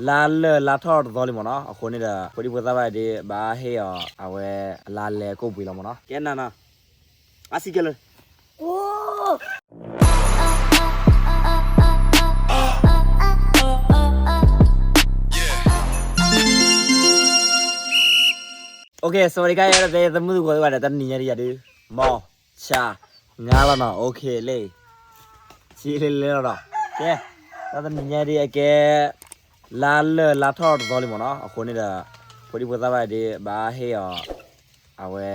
လါလၢၢ်လါထီၣ်တသီလံမ့ၢ်နီၤ, အဃိန့ၣ်ဒီး ဖိဒံဖိသၣ်ဘၣ်ဒုး ဘၣ်ဟ့ၣ်အီၤ အဝဲ အလါလဲကိၣ်ပှ့ၤလီၤမ့ၢ်နီၤ, ကဲနၤနီၤ, အစံးကဲလၢ OK, สวัสดีครับ ယဲဒၣ်တဲသမုၢ်သကိးသ့ၣ်တဖၣ်န့ၣ် တနံၤညါဒ်ယၤဒုး မ်ဆါငါလီၤနီၤ, OK လၢ ဆံလၢလၢလီၤနီၤ, ကဲ တၢ်တနံၤညါဒ်အကဲ လါလၢၢ်လါထီၣ်တသီလံမ့ၢ်နီၤ, အဃိန့ၣ်ဒီး ဖိဒံဖိသၣ်ဘၣ်ဒုး ဘၣ်ဟ့ၣ်အီၤ အဝဲ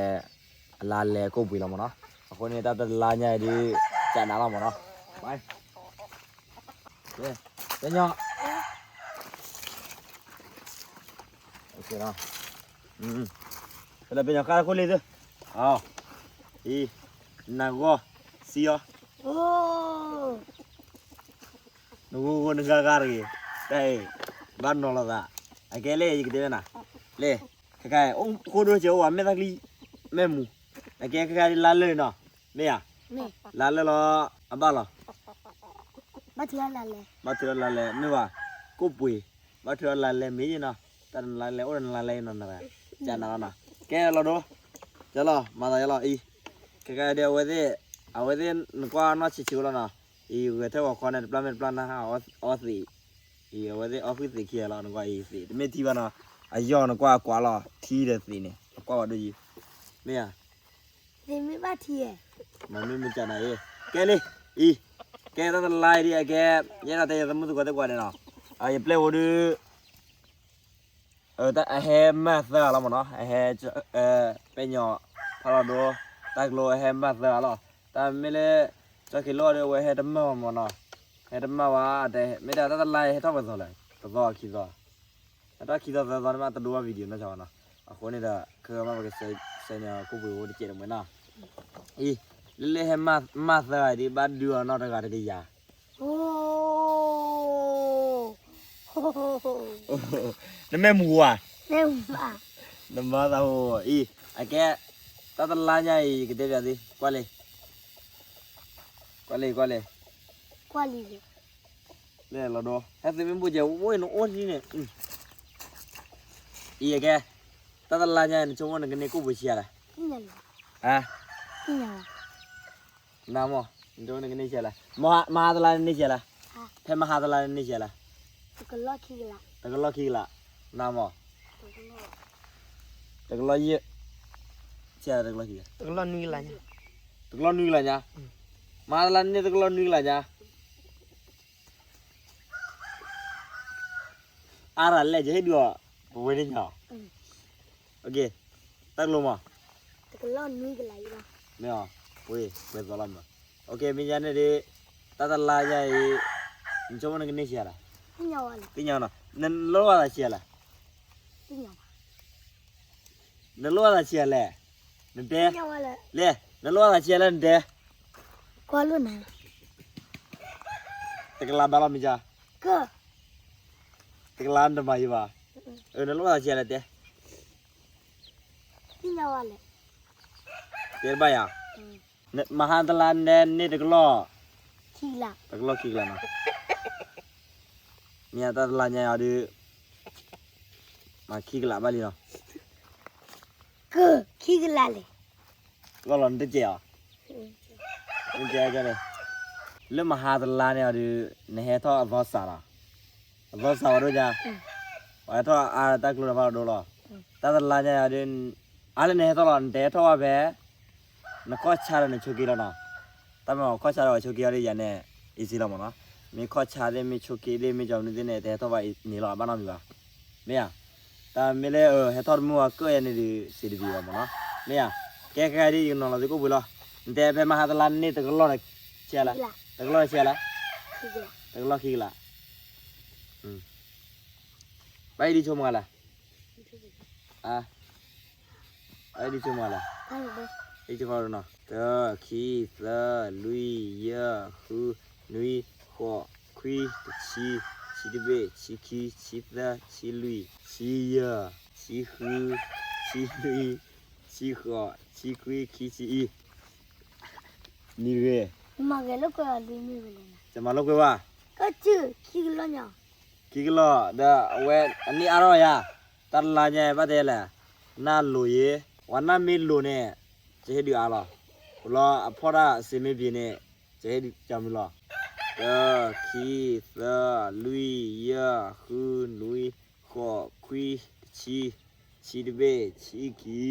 အလါလဲကိၣ်ပှ့ၤလီၤမ့ၢ်နီၤ, အဃိန့ၣ် တၢ်တလါညါဒုး ကနၤလီၤမ့ၢ်နီၤ, ပညီ ဖဲလၢပညီဃၣ်တခိၣ်လံသု, အံၤ နဂီၢ် စံအီၤ, နဂိၢ်ဂိၢ်နဂၤဂၤတဂ့ၤ, တၢ်အံၤ ဘၣ်နီၤလီၤသး, အကဲလၢယကတဲဝဲနၤ, လၢ ခဲခါအံၤ အိၣ်ဃိဒိၣ်စဲးအိၣ်ဝဲ မဲာ်သၣ်ချံ မဲာ်မူ, အကဲခဲခါဒ်လါလၢၢ်နီၤ, မ့ၢ်ဧါ, လါလၢၢ်လီၤ အဘၣ်လီၤ ဘၣ်ထုးလါလဲ မ့ၢ်ဘၣ်, ကိၣ်ပှ့ၤ, ဘၣ်ထုးလါလဲမ့ၢ်ယနီၤ, တၢ်နလါလဲအိၣ်ဒီးနလါလဲနီၤ, ကနၤလီၤနီၤ, ကဲလီၤဒိ, ကလီၤ မၤသးယလီၤအံၤ, ခဲခါဒ်အဝဲသ့ၣ်, အဝဲသ့ၣ်နကွၢ်နီၢ်ဆံးဆံးလီၤနီၤ, အံၤဂဲၤထၢၣ်ဂီၤခီန့ၣ် တပျၢ်မ့ၢ်တပျၢ်နၢ်ဟါအီသံး, အံၤအဝဲသ့ၣ်အီဖုၣ်သံးခံဂၤလီၤ, နကွၢ်အံၤသံး တမ့ၢ်ထံဘၣ်နီၤ, အယီၢ်နကွၢ်အကွၢ်လီၤ, ထံဒီးသံးန့ၣ် အကွၢ်ဝဲဒိၣ်ယံၤ, မ့ၢ်ဧါ သ့မ့ၢ်ဘၣ်ထံဧါ, မ့မ့ၢ်ကနၤအံၤ, ကဲလံ, အံၤ, ကဲတၢ်တလါအံၤဒ်အကဲ, ယဲဒၣ်တဲယသမုၢ်သကိးသ့ၣ်ကွၢ်န့ၣ်နီၤ, ယပျဲၢ်ဝဲဒုး, အဟဲမၤသၢဂၤလီၤမ့ၢ်နီၤ, အဟဲ, ပဲညီ, ဖးလီၤဒိ, တၢ်ကျိၤအဟဲမၤသၢဂၤလီၤ, တၢ်မ့ၢ်လၢ, ကၠီက့ၤလိၣ်ဒီးအဝဲဟဲတမၤဘၣ်မ့ၢ်နီၤ, ဟဲတမၤဘၣ်, မ့ၢ်ဒၣ်တၢ်တလါအံၤဟဲထီၣ်ပှဲၤသီလဲၣ်, တသီခံသီ အတၢ်ခံသီသၢသီန့ၣ်မး တဒိဘၣ် video နီၢ်ဆါဘၣ်နီၤ, အဃိန့ၣ်ဒီး ခဲမးပကစဲးန့ၣ် ကိၣ်ပှ့ၤဝဲတကဲးတမှဲၤနီၤ, အံၤ, လၢလၢဟဲမၤသၢဂၤအံၤ ဒ်ဘၣ်ဒုးအီၤနီၢ်တဂၤတကယၤ, နမ့ၢ်မူဧါ, နမၤသးဟိ, အံၤ, အကဲ, တၢ်တလါညါအံၤ ယကတဲပျးသု, ကွၢ်လံ, ကွၢ်လံ, ကွၢ်လံ, ကွၢ်လံ, လဲၤလီၤဒီး ဟဲသုမ့ၢ်ဘိၣ်ကဲး အိၣ်နအိၣ်ထံန့ၣ်, အံၤအကဲ, တၢ်တလါညါ နဆိကမိၣ်နကန့ၢ်ကိၣ်ပှ့ၤဆံးလဲၣ်, နမ့ၢ်, နဆိကမိၣ်နကန့ၢ်ဆံးလဲၣ်, မဟါတလါန့ၣ်န့ၢ်ဆံးလဲၣ်, ဖဲမဟါတလါန့ၣ်န့ၢ်ဆံးလဲၣ်, တကလီၢ်ခံကလး, နမ့ၢ်, တကလီၢ်ယဲၢ်, ဆံးလဲၣ်တကလီၢ်ခံ, တကလီၢ်နွံကလးညါ, မဟါတလါန့ၣ်န့ၢ်တကလီၢ်နွံကလးညါ အါရၤလဲၣ် ယဟ့ၣ်ဒုးအီၤ, ပဝဲန့ၣ်ညါ, တၢ်ကျိၤမး, မ့ၢ်အီၤ, ဝဲပှဲၤသီလီၤမး, မ့ၢ်ညါန့ၣ်ဒ်, တၢ်တလါညါအံၤ, နဆိကမိၣ်နကန့ၢ်ဆံးလဲၣ်, သ့ၣ်ညါနီၤ, နလိၣ်ဘၣ်သးဆံးလဲၣ် နလိၣ်ဘၣ်သးဆံးလဲၣ်, နတဲ, လဲၣ်, နလိၣ်ဘၣ်သးဆံးလဲၣ် နတဲ, တကလးဘၣ်လီၤမ့ၢ်ကါ, တကလးနတမၤယံၤဘၣ်, နလိၣ်ဘၣ်သးဆံးလဲၣ်တဲ, တဲတဘၣ်ယၤ, မဟါတလါန့ၣ်န့ၢ်တကလီၢ်, တကလီၢ်ခံကလးနီၤ, မ့ၢ်တၢ်တလါညါအံၤဒုး, မၤခံကလးဘၣ်လံနီၤ, ခံကလးလဲၣ်, ကလီၢ်နတကဲးအီၤ, လၢမဟါတလါန့ၣ်အံၤဒုး, နဟဲထီၣ်အသီစးလီၤ, အသီစးဝဲဒိၣ်ညါ, ပှၤဟဲထီၣ်အါတၢ်ကျိၤတဖၣ်ဒိၣ်လီၤ, တၢ်တလါညါအံၤဒုး, အါလၢနဟဲထီၣ်လီၤ နတဲထီၣ်ဝဲဖဲ, နခီၣ်ဆါဒီးနဆိးက့လီၤနီၤ, တၢ်မ့ၢ်ခီၣ်ဆါဒီးဆိးက့အံၤဒ်ယၤန့ၣ်, easy လီၤမ့ၢ်နီၤ, မ့ၢ်ခီၣ်ဆါသ့ၣ် မ့ၢ်ဆိးက့သ့ၣ် မ့ၢ်ကီမနုၤသ့ၣ်န့ၣ် တဟဲထီၣ်ဘၣ်န့ၣ်လီၤ အဘၣ်နီတမံၤဘၣ်, မ့ၢ်ဧါ, တၢ်မ့ၢ်လၢဟဲထီၣ်တမုၢ်အကၢၣ်ယၤန့ၣ်ဒုး စံးတဘံၤဘၣ်မ့ၢ်နီၤ, မ့ၢ်ဧါ, ကဲခဲအံၤဒ်ယကနီၤလီၤသုကိၣ်ပှ့ၤလီၤ, နတဲဖဲမဟါတလါန့ၢ်တကလီၢ်န့ၣ်, ဆံးလဲၣ်, တကလီၢ်ဆံးလဲၣ်, တကလီၢ်ခံကလး, ဘၣ်အံၤဒ်ဆိကမိၣ်လဲၣ် အဒ်ဆိကမိၣ်လဲၣ်, ဒ်ဆိကမိၣ်နီၤ, တၢ ခံ သၢ လွံၢ် ယဲၢ် ဃု နွံ ဃိး ခွံ တဆံ ဆံတဘ့ၣ် ဆံခံ ဆံသၢ ဆံလွံၢ် ဆံယဲၢ် ဆံဃု ဆံနွံ ဆံဃိး ဆံခွံ ခံဆံအံၤ, နံၤဂ့ၤ, မၤဂဲၤလိာ်ကွဲအီၤလွံၢ်မ့ၢ်ဝဲလဲၣ်, ကမၤလိာ်ကွဲဝဲ, ကစုၢ် ခံကလီၢ်ညါ ခံကလီၢ်ဒီးအဝဲအန့ၢ်အါထီၣ်ယၤ, တၢ်တလါညါဘၣ်တဲလဲၣ်, နၢ်လိၤယ့, ပှၤနၢ်မ့ၢ်လိၤန့ၣ်, ယဟ့ၣ်ဒုးအါလီၤ, အိၣ်လီၤအဖီၣ်တၢ်စ့မ့ၢ်ပှဲၤန့ၣ်, ယဟ့ၣ်ဒုးကၠီမုၢ်လီၤ, တၢ, ခံ, သၢ, လွံၢ်, ယဲၢ်, ဃု, နွံ, ဃိး, ခွံ, တဆံ, ဆံတဘ့ၣ်, ဆံခံ,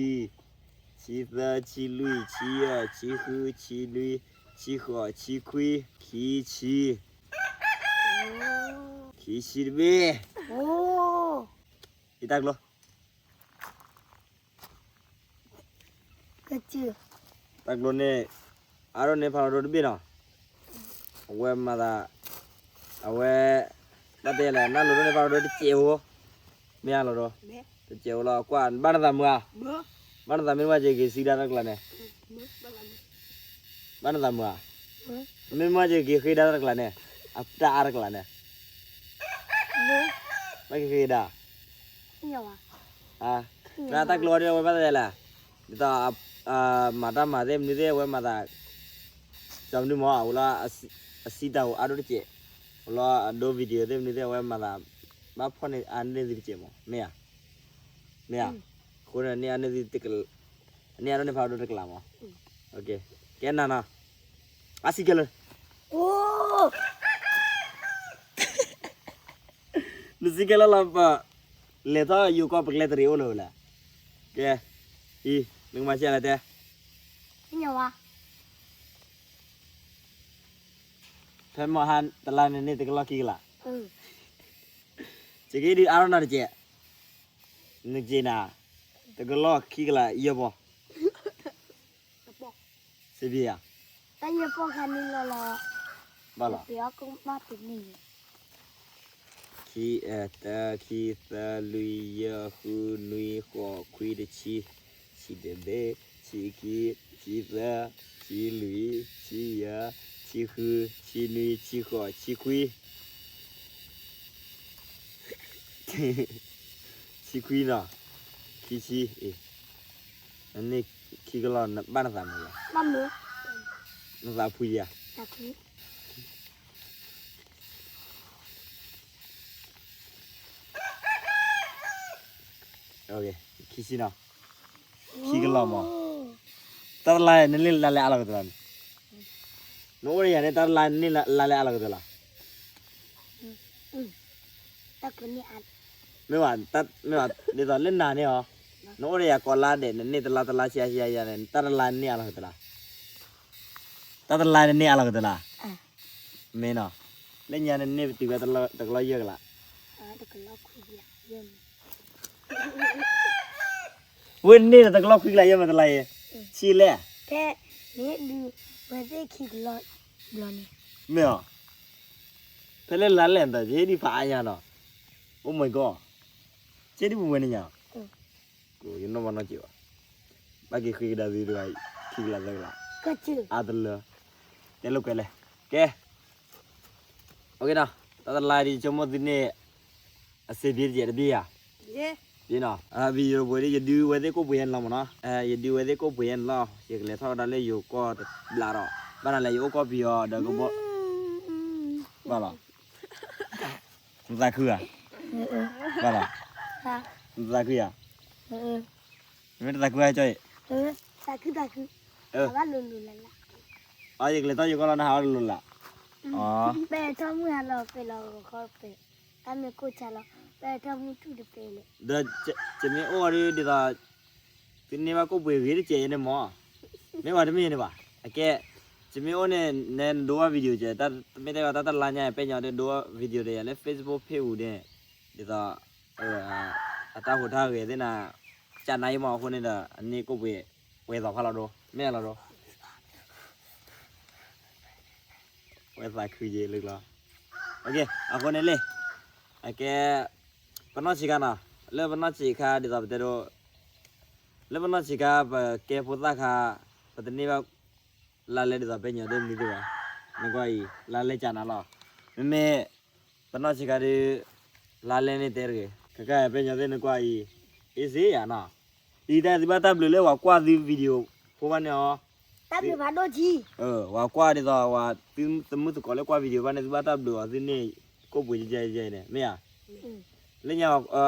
ဆံသၢ, ဆံလွံၢ်, ဆံယဲၢ်, ဆံဃု, ဆံနွံ, ဆံဃိး, ဆံခွံ, ခံဆံ, ခံဆံတဘ့ၣ်, ယတၢ်ကျိ တၢ်ကျိန့ၣ်, အါထီၣ်န့ၢ်ဖးလီၤဒိတဘ့ၣ်နီၤ, အဝဲမၤသး, အဝဲ, ဘၣ်တဲလဲၣ် နၢ်လိၤဒိန့ၢ်ဖးလီၤဒိတစဲးဖိ, မ့ၢ်အါလီၤဒိ, တစဲးဖိလီၤ ကွၢ် ဘၣ်နသးမုာ်ဧါ, ဘၣ်နသးမုာ်မ့ၢ်က့ၤက့ၤစံဒၣ်တၢ်တကျးန့ၣ်, ဘၣ်နသးမုာ်ဧါ, မ့ၢ်မ့ၢ်က့ၤက့ၤဃ့ဒၣ်တၢ်တကျးန့ၣ်, အတၢ်အါတကျးန့ၣ် ဘၣ်က့ၤဃ့ဒၣ်, နတၢ်ကျိအီၤဒ်အဝဲဘၣ်သးလဲၣ်, ဒ်သိး, မၤတၢ်မၤသ့ၣ်မနုၤသ့ၣ် အဝဲမၤသး, ကၠီမနုၤမ့ၢ် အဝဲလၢ, အစံးတၢ်အိၣ်အါဒိၣ်တစဲး, အလီၤအဒိ video သ့ၣ်မနုၤသ့ၣ် အဝဲမၤသး, ဘၣ်ဖီၣ်န့ၢ်အါန့ၢ်သုတစဲးမ့ၢ် မ့ၢ်ဧါ, မ့ၢ်ဧါ, အဃိန့ၣ်န့ၢ်အါန့ၢ်သု, န့ၢ်အါဒိၣ်န့ၢ်ဖးဒိၣ်တကလးမ့ၢ်, ကဲနၤနီၤ, အစံးကဲလၢ နစံးကဲလၢလီၤပ, လဲၤထီၣ်ယိၤကီၢ်ပကျဲတရံးအိၣ်လၢၤဝဲလဲၣ်, ကဲ, အံၤ, နကမၤစဲလဲၣ်တဲ, ဖဲမဟါတလါန့ၣ်န့ၢ်တကလီၢ်ခံကလး, ယကဟ့ၣ်ဒုးအါထီၣ်နၤတစဲး, နစံးနၤ, တကလီၢ်ခံကလးယဲၢ်ပီၢ် စံးဘၣ်ယၤ, တၢ်ယဲၢ်ပီၢ်ခါန့ၣ်လီၤလီၤ, ဘၣ်လီၤ, ခံ, တၢ, ခံ, သၢ, လွံၢ်, ယဲၢ်, ဃု, နွံ, ဃိး, ခွံ, တဆံ, ဆံတဘ့ၣ်, ဆံခံ, ဆံသၢ, ဆံလွံၢ်, ဆံယဲၢ်, ဆံဃု, ဆံနွံ, ဆံဃိး, ဆံခွံ ဆံခွံနီၤ, ခံဆံ, နန့ၢ်ခံကလီၢ် ဘၣ်နသးမုာ်ဧါ, နသးဖှံဧါ, ခံဆံနီၤ, ခံကလီၢ်မး, တၢ်တလါနန့ၢ်လါလဲအါလီၤကတၢၢ်လီၤန့ၣ်, နအိၣ်ဒီးယၤန့ၣ် တၢ်တလါနန့ၢ်လါလဲအါလီၤကတၢၢ်လီၤ မ့ၢ်ဘၣ်, မ့ၢ်ဘၣ် ဒ်သိးလၢနၤန့ၣ်အီၤ, နအိၣ်ဒီးယၤကိးလါဒဲး နန့ၢ်တလါတလါဆံးဆံးယၤန့ၣ် တၢ်တလါနန့ၢ်အါလီၤကတၢၢ်လီၤ, တၢ်တလါနန့ၢ်အါလီၤကတၢၢ်လီၤ, မ့ၢ်နီၤ, လၢညါနန့ၢ်တုၤဝဲတကလီၢ်ယဲၢ်ကလး ဝဲန့ၢ်ဒီးတကလီၢ်ခွံကလးယဲၢ်မးတလါအံၤ, ဆံးလဲၣ်, မ့ၢ်အီၤ, ဖဲလၢလါလဲၣ်ဒီး ယဟ့ၣ်ဒံးဖးအါညါနီၤ, Oh my god, ကဲဒ်ပဝဲန့ၣ်ညါ, ယနီၣ်ဘၣ်နီၣ်စံးဘၣ်, ဘၣ်က့ၤဃ့ကဒါသုတဂၤ, ခံကလးသၢကလး, အါတလၢ, တဲလိာ်ကွဲလဲၣ်, ကဲ တၢ်တလါဒ် ဆိကမိၣ်သုန့ၣ်, အစ့ဘ့တကဲးတဘ့ၣ်ဧါ, ဘ့ၣ်နီၤ, အ video ပှဲၤဒ် ယဒုးဝဲသ့ၣ်ကိၣ်ပှ့ၤယဲၢ်န့ၣ်လီၤမ့ၢ်နီၤ, ယဒုးဝဲသ့ၣ်ကိၣ်ပှ့ၤယဲၢ်န့ၣ်လီၤ, ယကလဲၤထီၣ်ဝဲဒၣ်လၢယိၤကီၢ်တဘျီဒီး, ဘၣ်နၤလဲၣ် ယအိၣ်ကီၢ်ပယီၤဒီးကဘီ, ဘၣ်လီၤ, နသးခုဧါ, ဘၣ်လီၤ, နသးခုဧါ, မ့ၢ်တသးခုဧါကၠီအံၤ, အ ယကလဲၤထီၣ်ယိၤကီၢ်လီၤ နဟးအီၣ်တလိၤလၢ်, အ ပထီၣ်မုၢ်ဟါလီၤ ပ့ၤလီၤဂီၤခီပ့ၤ, တၢ်မ့ၢ်ကိၢ်ဆါလီၤ ပထီၣ်မုၢ်ထူၣ်တပ့ၤလဲၣ်, ဒီး, ယမ့ၢ်အိၣ်ဒ်သိး, သုန့ၢ်ဘၣ်ကိၣ်ပှ့ၤဂ့ၤတကဲးအံၤန့ၣ်မ့ၢ်, မ့ၢ်ဝဲတမ့ၢ်န့ၣ်ဘၣ်, အကဲ, ယမ့ၢ်အိၣ်န့ၣ် နဲနဒိဘၣ် video ကဲး, တၢ်မ့ၢ်တဲဘၣ်တၢ်တလါညါ ပဲညီဒ်ဒိဘၣ် video ဒီးယၤလၢ Facebook page အူဒ့ၣ်, ဒ်သိး အတၢ်ဟူးတၢ်ဂဲၤသ့ၣ်နၤ, ကနါယမီၤအဃိန့ၣ်ဒီး အန့ၢ်ကိၣ်ပှ့ၤ, ပှဲၤသိးဖးလီၤဒိ, မ့ၢ်လီၤဒိ, ဝဲသးခုယဲလၢကျီ, အဃိန့ၣ်လံ, အကဲ, ပနီၢ်ဆံးခါနီၤ, လၢပနီၢ်ဆံးခါဒ်သိးပတဲဒိ, လၢပနီၢ်ဆံးခါပကဲဖိသၣ်ခါ, ပတန့ၢ်ဘၣ် လါလဲဒ်သိးပဲညီသ့ၣ်မနုၤသ့ၣ်ဘၣ်, နကွၢ်အံၤ လါလဲကနၤလီၤ, မ့မ့ၢ်, ပနီၢ်ဆံးခါဒုး, လါလဲန့ၣ်တဲတဂ့ၤ, ခဲကဲပဲညီသ့ၣ်နကွၢ်အံၤ, အ့စ့ယၤနီၤ, အံၤတၢ်သုဘၣ်တၢ်ဘျုးလၢပှၤကွၢ်သု video ဖိဘၣ်န့ၣ်အီၤ, ပှၤကွၢ်ဒ်သိးပှၤသုသမုၣ်သကိးလၢကွၢ် video ဘၣ်န့ၣ် သုဘၣ်တၢ်ဘျုးအီၤ သုန့ၢ်ကိၣ်ပှ့ၤယဲယဲန့ၣ် မ့ၢ်ဧါ လၢညါ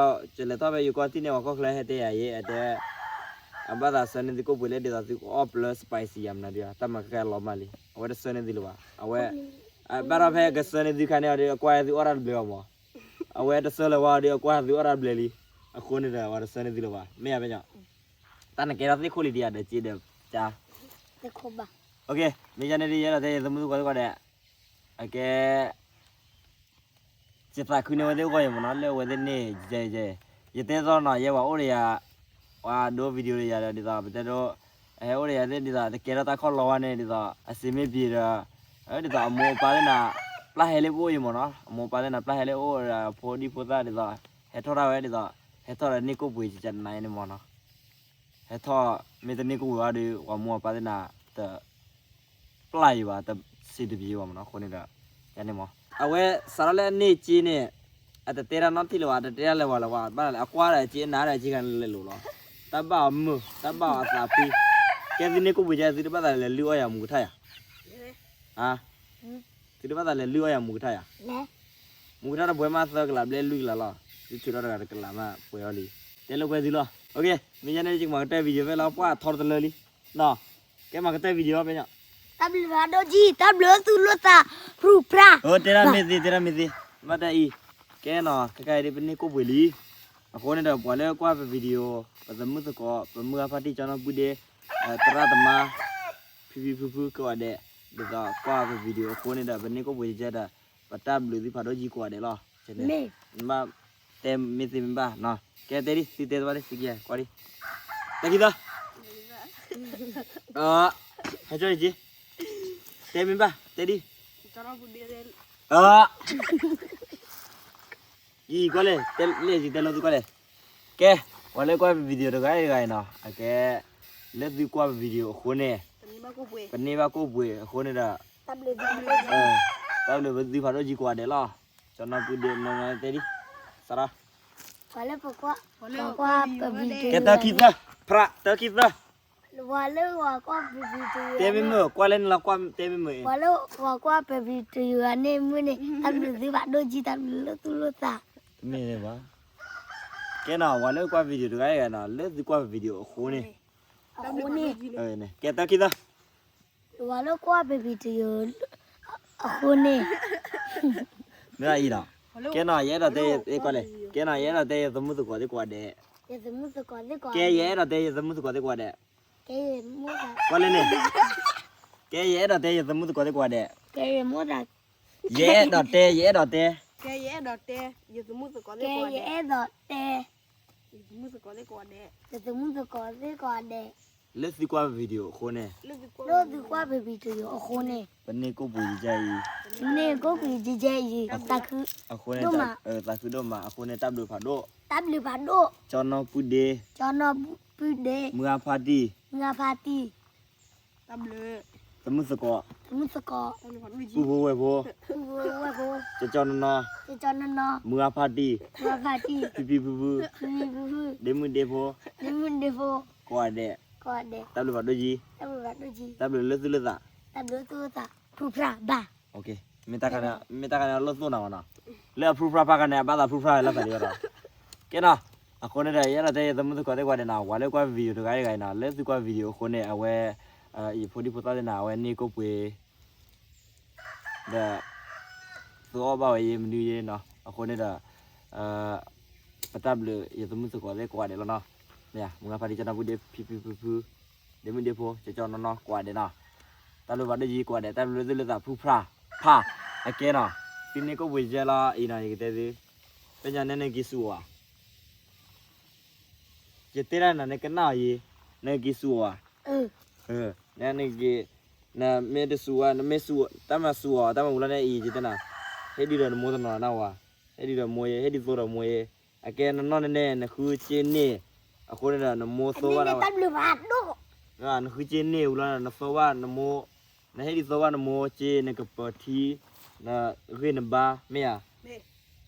ကလဲၤထီၣ်ဖဲယိၤကီၢ်ထံၣ်န့ၣ် ပှၤကီၢ်ချၢဟဲတဲယၤယဲ အတဲ အဘၣ်သးဆှၢန့ၢ်သုကိၣ်ပှ့ၤလၢဒ်သိးသုကအီၣ်ပျၢ spicy ယၤမနုၤဒုး တၢ်မၤကဲလီၤမၢ်လံ အဝဲတဆှၢန့ၢ်သုလၢၤဘၣ် အဝဲ ဘၣ်ထီၣ်ဖဲကဆှၢန့ၢ်သုခါန့ၣ်အီၤဒီး အကွၢ်သုအီၣ်တၢ်တဘျဲးအီၤမး အဝဲတဆှၢလၢၤဝဲအီၤဒီး အကွၢ်သုအီၣ်တၢ်တဘျဲးလံ အဃိန့ၣ်ဒီး ပှၤတဆှၢန့ၢ်သုလၢၤဘၣ် မ့ၢ်ဧါဖဲညါ တၢ်နကဲထီၣ်သ့ၣ်ခိၣ်လံဒံးဧါဒီးက့ဒီးကါ မ့ၢ်ယါန့ၣ်ဒ်ယဲဒၣ်တဲယသမုၢ်သကိးသ့ၣ်ကီးဒဲး အကဲ ယသးခုန့ၢ်ဝဲသ့ၣ်ဂီၢ်ယဲမ့ၢ်နီၤ လၢအဝဲသ့ၣ်န့ၣ် ယတဲသိးနီၤ ယဲပှၤအိၣ်ဒီးယၤ ပှၤဒိ video ဒီးယၤဒီး ဒ်သိးပတဲဒိ အဟဲအိၣ်ဒီးယၤသ့ၣ်ဒ်သိး တကဲထီၣ်တၢ်ခီၣ်လီၤဝဲန့ၣ် ဒ်သိး အစ့မ့ၢ်ပှဲၤဒီး ဒ်သိးအမိၢ်အပၢ်သ့ၣ်နၤ ပျၢ်ဟဲလၢပအိၣ်အံၤမ့ၢ်နီၤ အမိၢ်အပၢ်သ့ၣ်နၤ ပျၢ်ဟဲလၢအအိၣ်ဒီး ဖိဒံဖိသၣ်ဒ်သိး ဟဲထီၣ်တၢ်ဝဲဒ်သိး ဟဲထီၣ်ဒီးန့ၢ်ကိၣ်ပှ့ၤကကနၤန့ၣ်မ့ၢ်နီၤ ဟဲထီၣ် မ့ၢ်တန့ၢ်ကိၣ်ပှ့ၤဘၣ်ဒီး ပှၤမိၢ်အပၢ်သ့ၣ်နၤ တ ပျၢ်ယံၤဘၣ် တစံးတပျံၤဘၣ်မ့ၢ်နီၤ အဃိန့ၣ်ဒီး ယန့ၣ်မ့ၢ် အဝဲစးထီၣ်လၢအန့ၢ်က့န့ၣ် အတတဲတၢ်နီတထံၣ်လၢၤဘၣ် အတတဲတၢ်လၢၤဘၣ်လၢၤဘၣ် ဘၣ်လၢအကွၢ်ဒီးက့ အနၢ်ဒီးက့ ခါန့ၣ်လဲၤလိာ်လီၤ တၢ်ဘၣ်အီၤမုာ် တၢ်ဘၣ်အီၤအသးဖှံ ကဲသုန့ၢ်ကိၣ်ပှ့ၤကဲ သုတဘၣ်သးလဲၤလုၢ်အီၣ်ယၤမူကထါယၤ သုတဘၣ်သးလဲၤလုၢ်အီၣ်ယၤမူကထါယၤ မူကထါတဘှဲမးသၢကလးဘျဲၣ်လွံၢ်ကလးလီၤ သုထုးထီၣ်တဂၤတကလးမးပှဲၤအီၤလံ တဲလိာ်ကွဲသုလီၤ မ့ၢ်ယါန့ၣ် ယကမၤကတၢၢ် video ဖဲလၢပှၢ်ထီတလၢလံ နီၤ ကဲမၤကတၢၢ် video ဖဲညါ တၢ်ဘျုးဖးဒိၣ်ကံ တၢ်ဘျုးသူၣ်လိာ်သး ဖြူဖြါ တဲဒၣ်မ့ၢ်သ့ တဲဒၣ်မ့ၢ်သ့ ဘၣ်တၢ်အံၤ ကဲနီၤ ခဲခါအံၤဒ်ပန့ၢ်ကိၣ်ပှ့ၤလံ အဃိန့ၣ်ဒီး ပှၤလၢကွၢ်ပ video ပသမုၢ်သကိး ပမုၢ်အဖါတံၢ် ကၠီနီၢ်ပုၢ်ဒ့ သရၣ်သမါ ဖံဖံဖုဖုကိးဂၤဒဲး ဒ်သိးကွၢ်ပ video အဃိန့ၣ်ဒီး ပန့ၢ်ကိၣ်ပှ့ၤကဲဒီး ပတၢ်ဘျုးသုဖးဒိၣ်ကံကိးဂၤဒဲးလီၤ မ့ၢ် ဘၣ်တဲမ့ၢ်သ့မ့ၢ်ဘၣ်နီၤ ကဲတဲဒ် သုတဲတဘၣ်ဒ် သုကဲကွၢ်ဒ် တၢ်ခံသၢ ဟဲကၠီန့ၣ်က့ တဲမ့ၢ်ဘၣ် တဲဒ် ယကွၢ်လဲၣ် တဲလဲၣ် ယတဲလိာ်သုကွၢ်လဲၣ် ကဲ ပှၤလၢကွၢ်ပ video တဂၤအံၤတဂၤအံၤနီၤ အကဲ လၢသုကွၢ်ပ video အဃိန့ၣ် ပန့ၢ်ဘၣ်ကိၣ်ပှ့ၤအဃိန့ၣ်ဒီး တၢ်ဘျုးသုဖးဒိၣ်ကံကိးဂၤဒဲးလီၤ ကၠီနီၢ်ပုၢ်ဒ့ နတဲဒ် စးထီၣ် ပှၤလၢကွၢ် ပှၤကွၢ်ပ video ကဲတၢ်ခံသၢ ဖြး တၢ်ခံသၢ ပှၤလၢကွၢ်ပ video တဲမ့ၢ်မုာ် ကွၢ်လၢန့ၣ်လီၤ ကွၢ်တဲမ့ၢ်မုာ် ပှၤလၢကွၢ်ပ video န့ၣ်မုာ်န့ၣ် တၢ်ဘျုးသုဖးဒိၣ်ကံ တၢ်ဘျုးသုလိာ်သး မ့ၢ်ဘၣ် ကဲနီၤ ပှၤလၢကွၢ် video တဂၤအံၤနီၤ လၢသုကွၢ်ပ video အဃိန့ၣ် အဃိန့ၣ် ကဲတၢ်ခံသၢ ပှၤလၢကွၢ်ပ video အဃိန့ၣ် မ့ၢ်အံၤနီၤ ကဲနီၤ ယအဲၣ်ဒိးတဲ ကွၢ်လဲၣ် ကဲနီၤ ယအဲၣ်ဒိးတဲယသမုၢ်သကိးသ့ၣ်ကိးဂၤဒဲး ကဲ ယအဲၣ်ဒိးတဲယသမုၢ်သကိးသ့ၣ်ကိးဂၤဒဲး ကွၢ်လဲၣ်န့ၣ် ကဲ ယအဲၣ်ဒိးတဲယသမုၢ်သကိးသ့ၣ်ကိးဂၤဒဲး ယအဲၣ်ဒိးတဲ ယအဲၣ်ဒိးတဲ ယသမုၢ်သကိးသ့ၣ်ကိးဂၤဒဲး ယသမုၢ်သကိးသ့ၣ်ကိးဂၤဒဲး လၢသုကွၢ်ပ video အဃိန့ၣ် လၢသုကွၢ်ပ video အဃိန့ၣ် ပန့ၢ်ကိၣ်ပှ့ၤယကဲအံၤ ပန့ၢ်ကိၣ်ပှ့ၤယကဲအံၤ သးခု အဃိန့ၣ် သးခုဒိၣ်မး အဃိန့ၣ် တၢ်ဘျုးဖးဒိၣ် တၢ်ဘျုးဖးဒိၣ် ကၠီနီၢ်ပုၢ်ဒ့ ကၠီနီၢ်ပုၢ်ဒ့ မုၢ်အါဖါတံၢ် မုၢ်အါဖါတံၢ် သမုၢ်သကိး သမုၢ်သကိး ပုၢ်ဖိဝဲၢ်ဖိ ပုၢ်ဖိဝဲၢ်ဖိ ကၠီကၠီနီၢ်နီၢ် ကၠီကၠီနီၢ်နီၢ် မုၢ်အါဖါတံၢ် မုၢ်အါဖါတံၢ် ဖံဖံဖုဖု ဖံဖံဖုဖု ဒ့မုၣ်ဒ့ဖိ ဒ့မုၣ်ဒ့ဖိ ကိးဂၤဒဲး ကိးဂၤဒဲး တၢ်ဘျုးဖးဒိၣ်ကံ တၢ်ဘျုးဖးဒိၣ်ကံ တၢ်ဘျုးလၢသုလိာ်သး တၢ်ဘျုးလၢသုလိာ်သး ဖြူဖြါဘၣ် မ့ၢ်တၢ်ခါန့ၣ် မ့ၢ်တၢ်ခါန့ၣ် အလိၣ်သိၣ်နၤမ့ၢ်နီၤ လၢအဖြူဖြါဖးခါန့ၣ် အဘၣ်သးဖြူဖြါလၢသးလံဒီး ကဲနီၤ အဃိန့ၣ်ဒီး ယအဲၣ်ဒိးတဲယသမုၢ်သကိးသ့ၣ်ကိးဂၤဒဲးနီၤ ပှၤလၢကွၢ် video တဂၤအံၤတဂၤအံၤနီၤ လၢသုကွၢ် video အဃိန့ၣ် အဝဲ ယဖိဒံဖိသၣ်သ့ၣ်နီၤ အဝဲန့ၢ်ကိၣ်ပှ့ၤ ဒီး သုအီၣ်ဘၣ်ဝဲယဲမနုၤယဲနီၤ အဃိန့ၣ်ဒီး ပတၢ်ဘျုးယသမုၢ်သကိးသ့ၣ်ကိးဂၤဒဲးလီၤနီၤ မုၢ်အါဖါတံၢ် ကၠီနီၢ်ပုၢ်ဒ့ ဖံဖံဖုဖု ဒ့မုၣ်ဒ့ဖိ ကၠီကၠီနီၢ်နီၢ် ကိးဂၤဒဲးနီၤ တၢ်ဘျုးဖးဒိၣ်ကံ ကိးဂၤဒဲး တၢ်ဘျုးလၢသုလိာ်သး ဖြူဖြါ ဖး အကဲနီၤ သုန့ၢ်ကိၣ်ပှ့ၤယဲလီၤအံၤနီၤ ယကတဲသု ဖဲညါန့ၣ်နက့ၤဆူအီၤဧါ ယတဲဒၣ်နၤ နကနၣ်အီၤယံၤ နက့ၤဆူအီၤဧါ နက့ၤ နမ့ၢ်တဆူးဝဲ နမ့ၢ်ဆူး တၢ်မၤဆူးအီၤ တၢ်မၤဝံၤလီၤန့ၣ်အံၤ ယတဲနၤ ဟ့ၣ်ဒုးဒီးနမိၢ်တနီၤနၢ်ဝါ ဟ့ၣ်ဒုးဒီးမိၢ်ယဲ ဟ့ၣ်ဒုးသိဒီးမိၢ်ယဲ အကဲနနီၢ်န့ၣ်န့ၣ် နဃုက့န့ၢ် အဃိန့ၣ်ဒီးနမိၢ်သိဘၣ်နဝဲ နဃုက့န့ၢ်ဝံၤလီၤ နသိဘၣ်နမိၢ် နဟ့ၣ်ဒုးသိဘၣ်နမိၢ်က့ နကပၢၤထံ နဂ့ၢ်နဘါ မ့ၢ်ဧါ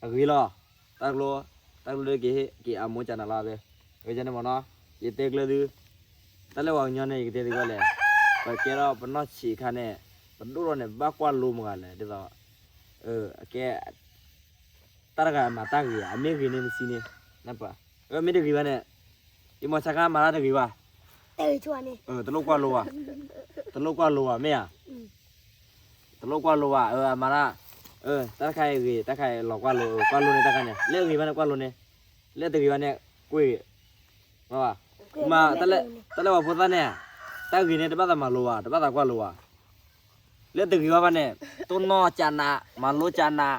အဂ့ၤလီၤ တၢ်ကျိ တၢ်ကျိလၢက့ၤဟ့ၣ်က့ၤအမိၢ်ကနၤလီၤ အဝဲန့ၣ်မ့ၢ်နီၤ ယတဲကျၢၤသု တၢ်လၢပှၤကညီန့ၣ် ယကတဲသုကီးလဲၣ် ပကဲထီၣ်ပနီၢ်ဆံးအခါန့ၣ် ပဒိၣ်ထီၣ်န့ၣ် ဘၣ်ကွၢ်လိမဂၤလဲၣ် ဒ်သိး အကဲ တၢ်တဂၤအမၤတၢ်ဂ့ၤဧါ, အမ့ၢ်ဂ့ၤန့ၣ်နစံးန့ၣ်, နပၢ်, အမ့ၢ်တဂ့ၤဘၣ်န့ၣ်, ယမီၤဆါခါမၤတၢ်တဂ့ၤဘၣ်, တလိၣ်ကွၢ်လိဘၣ်, တလိၣ်ကွၢ်လိဘၣ် မ့ၢ်ဧါ, တလိၣ်ကွၢ်လိဘၣ်, အမၤတၢ်, တၢ်တခါအံၤဂ့ၤ, တၢ်တခါအံၤလီၤကွၢ်လိ, ကွၢ်လိန့ၣ်တၢ်တခါန့ၣ်, လၢအဂ့ၤဘၣ်န့ၣ်ကွၢ်လိန့ၣ်, လၢအတဂ့ၤဘၣ်န့ၣ်, ကွၢ်, မ့ၢ်, တၢ်လၢပှၤဖိသၣ်န့ၣ်, တၢ်ဂ့ၤန့ၣ် တဘၣ်သးမၤလိဘၣ်, တဘၣ်သးကွၢ်လိဘၣ်, လၢတဂ့ၤဘၣ်ဘၣ်န့ၣ်, တိၢ်နီၣ်ကနး, မၤလိကနး,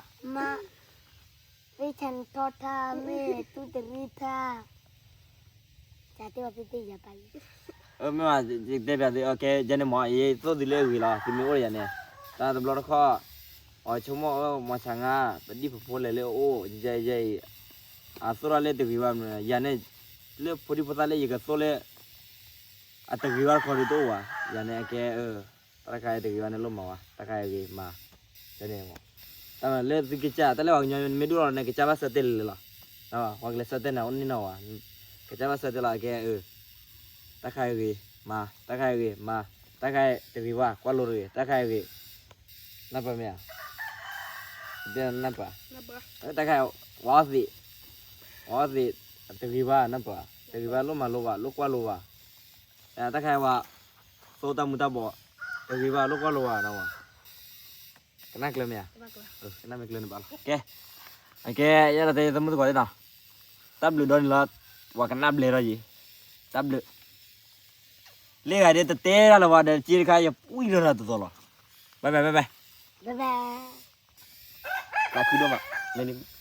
သ့ၣ်ဆၣ်ထီထါ မ့ၢ်သူတရံထါ, တၢ်တဲဘၣ်သ့ၣ်သ့ၣ်ယၤပၢ်လံ, မ့ၢ်ဘၣ်, တဲဘၣ်သ့ၣ်, ကဲ ယဲန့ၣ်မ့ၢ် ယသိၣ်သံလၢအဂ့ၤလီၤ, သုမ့ၢ်အိၣ်ဒီးယၤန့ၣ်, တၢ်တဘျီတခီၣ်, အဆိကမိၣ်အၢ မီၤဆါငါ, ပဒံၣ်ပဖိလဲၤလၢအအိၣ်, ယဲအံၤ, အသိၣ်တၢ်လၢတဂ့ၤဘၣ်မနုၤ, ယၤန့ၣ်, လၢဖိဒံဖိသၣ်လၢယကသိၣ်လၢ အတဂ့ၤဘၣ်တခီဒုးတအိၣ်ဘၣ်, ယၤန့ၣ်အကဲ, တၢ်တခါအံၤတဂ့ၤဘၣ်န့ၣ်လိၣ်မၤဝဲ, တၢ်တခါအံၤဂ့ၤမၤ, န့ၣ်မ့ၢ်, တၢ်လၢသုကစၢ်, တၢ်လၢပှၤကညီမ့ၢ်ဒိၣ်လီၤန့ၣ် ကစၢ်ဘၣ်ဆၢတဲာ်လံလီၤ, ပှၤကလဲၤဆၢတဲာ်န့ၣ် အိၣ်န့ၢ်နီၢ်ဝဲ, ကစၢ်ဘၣ်ဆၢတဲာ်လီၤအကဲ, တၢ်တခါအံၤဂ့ၤမၤ, တၢ်တခါအံၤဂ့ၤမၤ, တၢ်တခါအံၤတဂ့ၤဘၣ် ကွၢ်လိတဂ့ၤ, တၢ်တခါအံၤဂ့ၤ, နၢ်ပၢၢ်မ့ၢ်ဧါ, နၢ်ပၢၢ်, တၢ်တခါအံၤ, ဝဲသ့ၣ်, ဝဲသ့ၣ်, တဂ့ၤဘၣ် နၢ်ပၢၢ်, တဂ့ၤဘၣ်လိၣ်မၤလိဘၣ် လိၣ်ကွၢ်လိဘၣ်, တၢ်တခါအံၤဝဲ, သိတၢ်မူၤတၢ်ဘှီး, တဂ့ၤဘၣ်လိၣ်ကွၢ်လိဘၣ်နဝဲ, ကနၣ်ကျၢၤမ့ၢ်ဧါ, ကနၣ်မ့ၢ်ကျၢၤန့ၣ်ဘၣ်လီၤ, ကဲ, အကဲ, ယဲဒၣ်တဲသမုၣ်သကိးသ့ၣ်နီၤ, တၢ်ဘျုးဒီးန့ၣ်လီၤ, ပှၤကနၣ်ဘျဲၣ်ထီၣ်ယံၤ, တၢ်ဘျုး, လၢဂၤဒ်တတဲတၢ်လၢၤဘၣ်ဒီး စ့တခါ ယပှံၢ်ထီၣ်တၢ်တသီလီၤ, ဘၣ်ဘၣ်ဘၣ်ဘၣ်, ဘၣ်ဘၣ်, တၢ်ခုဒိၣ်မး, မ့ၢ်